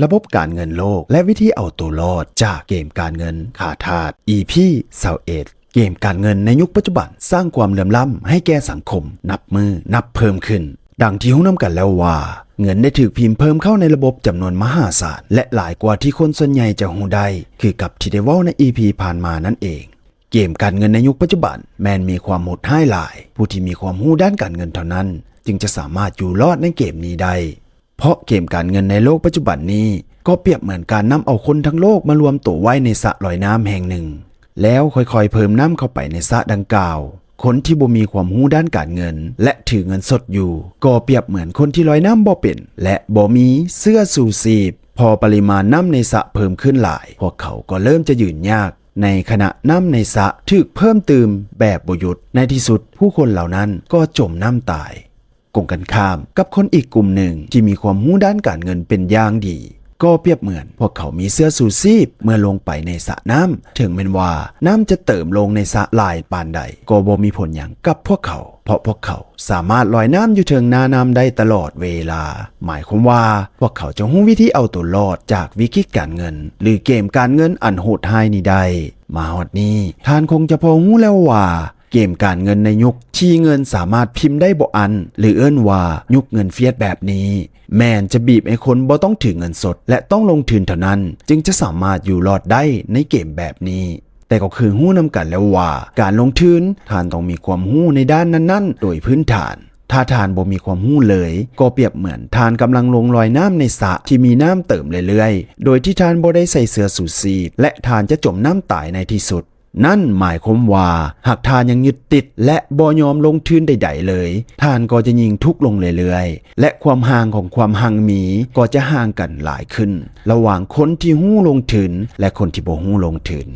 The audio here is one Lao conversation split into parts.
ລະບົບການເງິນໂລກ ແລະ ວິທີເອົາໂຕລອດຈາກເກມການເງິນຂ້າທາດ ອີ ພີ ຊາວເອັດ. ເກມການເງິນໃນຍຸກປັດຈຸບັນສ້າງຄວາມເຫຼື່ອມລ້ຳໃຫ້ແກ່ສັງຄົມນັບມື້ນັບເພີ່ມຂຶ້ນ. ດັ່ງທີ່ຮູ້ນຳກັນແລ້ວວ່າ ເງິນໄດ້ຖືກພິມເພີ່ມເຂົ້າໃນລະບົບຈຳນວນມະຫາສານ ແລະ ຫຼາຍກວ່າທີ່ຄົນສ່ວນໃຫຍ່ຈະຮູ້ໄດ້ ຄືກັບທີ່ໄດ້ເວົ້າໃນ ອີ ພີ ຜ່ານມານັ້ນເອງ. ເກມການເງິນໃນຍຸກປັດຈຸບັນແມ່ນມີຄວາມໂຫດຮ້າຍຫຼາຍ, ຜູ້ທີ່ມີຄວາມຮູ້ດ້ານການເງິນເທົ່ານັ້ນ ຈຶ່ງຈະສາມາດຢູ່ລອດໃນເກມນີ້ໄດ້. ເພາະເກມການເງິນໃນໂລກປັດຈຸບັນນີ້ ກໍປຽບເໝືອນການນຳເອົາຄົນທັງໂລກມາລວມໂຕໄວ້ໃນສະລອຍນ້ຳແຫ່ງໜຶ່ງ ແລ້ວຄ່ອຍໆເພີ່ມນ້ຳເຂົ້າໄປໃນສະດັ່ງກ່າວ. ຄົນທີ່ບໍ່ມີຄວາມຮູ້ດ້ານການເງິນ ແລະ ຖືເງິນສົດຢູ່ ກໍປຽບເໝືອນຄົນທີ່ລອຍນ້ຳບໍ່ເປັນ ແລະ ບໍ່ມີເສື້ອຊູຊີບ. ພໍປະລິມານນ້ຳໃນສະເພີ່ມຂຶ້ນຫຼາຍ, ພວກເຂົາກໍເລີ່ມຈະຢືນຍາກ. ໃນຂະນະນ້ຳໃນສະຖືກເພີ່ມຕື່ມແບບບໍ່ຢຸດ, ໃນທີ່ສຸດຜູ້ຄົນເຫຼົ່ານັ້ນກໍຈົມນ້ຳຕາຍ. ກົງກັນຂ້າມກັບຄົນອີກກຸ່ມໜຶ່ງທີ່ມີຄວາມຮູ້ດ້ານການເງິນເປັນຢ່າງດີ, ກໍປຽບເໝືອນພວກເຂົາມີເສື້ອຊູຊີບເມື່ອລົງໄປໃນສະນ້ຳ. ເຖິງແມ່ນວ່ານ້ຳຈະເຕີມລົງໃນສະຫຼາຍປານໃດ ກໍບໍ່ມີຜົນຫຍັງກັບພວກເຂົາ, ເພາະພວກເຂົາສາມາດລອຍນ້ຳຢູ່ເທິງໜ້ານ້ຳໄດ້ຕະຫຼອດເວລາ. ໝາຍຄວາມວ່າພວກເຂົາຈະຮູ້ວິທີເອົາໂຕລອດຈາກວິກິດການເງິນ ຫຼື ເກມການເງິນອັນໂຫດຮ້າຍນີ້ໄດ້. ມາຮອດນີ້ ທ່ານຄົງຈະພໍຮູ້ແລ້ວວ່າ ເກມການເງິນໃນຍຸກທີ່ເງິນສາມາດພິມໄດ້ບໍ່ອັ້ນ ຫຼື ເອີ້ນວ່າຍຸກເງິນຟຽດແບບນີ້ ແມ່ນຈະບີບໃຫ້ຄົນບໍ່ຕ້ອງຖືເງິນສົດ ແລະ ຕ້ອງລົງທຶນເທົ່ານັ້ນ ຈຶ່ງຈະສາມາດຢູ່ລອດໄດ້ໃນເກມແບບນີ້. ແຕ່ກໍຄືຮູ້ນຳກັນແລ້ວວ່າ ການລົງທຶນ ທ່ານຕ້ອງມີຄວາມຮູ້ໃນດ້ານນັ້ນໆໂດຍພື້ນຖານ. ຖ້າທ່ານບໍ່ມີຄວາມຮູ້ເລີຍ, ກໍປຽບເໝືອນທ່ານກຳລັງລົງລອຍນ້ຳໃນສະທີ່ມີນ້ຳເຕີມເລື້ອຍໆ ໂດຍທີ່ທ່ານບໍ່ໄດ້ໃສ່ເສື້ອຊູຊີບ ແລະ ທ່ານຈະຈົມນ້ຳຕາຍໃນທີ່ສຸດ. ນັ້ນໝາຍຄວາມວ່າ ຫາກທ່ານຍັງຍຶດຕິດ ແລະ ບໍ່ຍອມລົງທຶນໃດໆເລີຍ, ທ່ານກໍຈະຍິ່ງທຸກລົງເລື້ອຍໆ ແລະ ຄວາມຫ່າງຂອງຄວາມຮັ່ງມີກໍຈະຫ່າງກັນຫຼາຍຂຶ້ນ ລະຫວ່າງຄົນທີ່ຮູ້ລົງທຶນ ແລະ ຄົນທີ່ບໍ່ຮູ້ລົງທຶນ.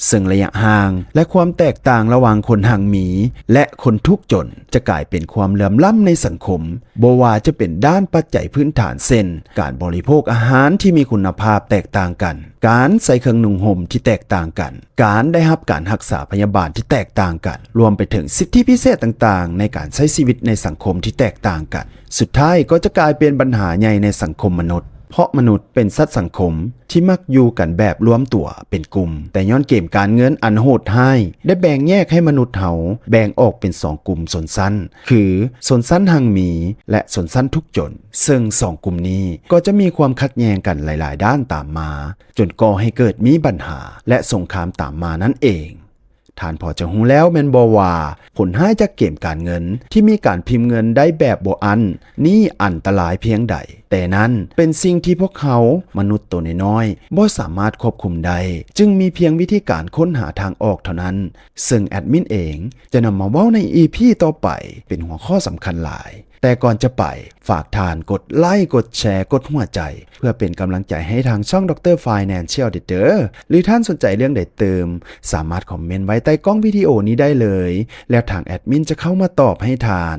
ເຊິ່ງໄລຍະຫ່າງ ແລະ ຄວາມແຕກຕ່າງລະຫວ່າງຄົນຮັ່ງມີ ແລະ ຄົນທຸກຈົນ ຈະກາຍເປັນຄວາມເຫຼື່ອມລ້ຳໃນສັງຄົມ, ບໍ່ວ່າຈະເປັນດ້ານປັດໄຈພື້ນຖານ ເຊັ່ນ ການບໍລິໂພກອາຫານທີ່ມີຄຸນນະພາບແຕກຕ່າງກັນ, ການໃສ່ເຄື່ອງນຸ່ງຫົ່ມທີ່ແຕກຕ່າງກັນ, ການໄດ້ຮັບການຮັກສາພະຍາບານທີ່ແຕກຕ່າງກັນ, ລວມໄປເຖິງສິດທິພິເສດຕ່າງໆໃນການໃຊ້ຊີວິດໃນສັງຄົມທີ່ແຕກຕ່າງກັນ. ສຸດທ້າຍກໍຈະກາຍເປັນບັນຫາໃຫຍ່ໃນສັງຄົມມະນຸດ, ເພາະມະນຸດເປັນສັດສັງຄົມທີ່ມັກຢູ່ກັນແບບລວມຕົວເປັນກຸ່ມ, ແຕ່ຍ້ອນເກມການເງິນອັນໂຫດຮ້າຍ ໄດ້ແບ່ງແຍກໃຫ້ມະນຸດເຮົາແບ່ງອອກເປັນສອງກຸ່ມຊົນຊັ້ນ, ຄື ຊົນຊັ້ນຮັ່ງມີ ແລະ ຊົນຊັ້ນທຸກຈົນ. ເຊິ່ງສອງກຸ່ມນີ້ກໍຈະມີຄວາມຂັດແຍ່ງກັນຫຼາຍໆດ້ານຕາມມາ, ຈົນກໍ່ໃຫ້ເກີດມີບັນຫາ ແລະ ສົງຄາມຕາມມານັ້ນເອງ. ທ່ານພໍຈະຮູ້ແລ້ວແມ່ນບໍ່ວ່າ ຜົນຮ້າຍຈາກເກມການເງິນທີ່ມີການພິມເງິນໄດ້ແບບບໍ່ອັ້ນນີ້ອັນຕະລາຍພຽງໃດ? ແຕ່ນັ້ນເປັນສິ່ງທີ່ພວກເຮົາມະນຸດໂຕນ້ອຍໆບໍ່ສາມາດຄວບຄຸມໄດ້, ຈຶ່ງມີພຽງວິທີການຄົ້ນຫາທາງອອກເທົ່ານັ້ນ, ເຊິ່ງແອດມິນເອງຈະນຳມາເວົ້າໃນ ອີ ພີ ຕໍ່ໄປ ເປັນຫົວຂໍ້ສຳຄັນຫຼາຍ. ແຕ່ກ່ອນຈະໄປ, ຝາກທ່ານກົດໄລ, ກົດແຊ, ກົດຫົວໃຈ ເພື່ອເປັນກຳລັງໃຈໃຫ້ທາງຊ່ອງ Doctor Financial ເດີ ຫຼື ທ່ານສົນໃຈເລື່ອງໃດຕື່ມ, ສາມາດຄອມເມັນໄວ້ໃຕ້ກ້ອງວິດີໂອນີ້ໄດ້ເລີຍ, ແລ້ວທາງແອດມິນຈະເຂົ້າມາຕອບໃຫ້ທ່ານ.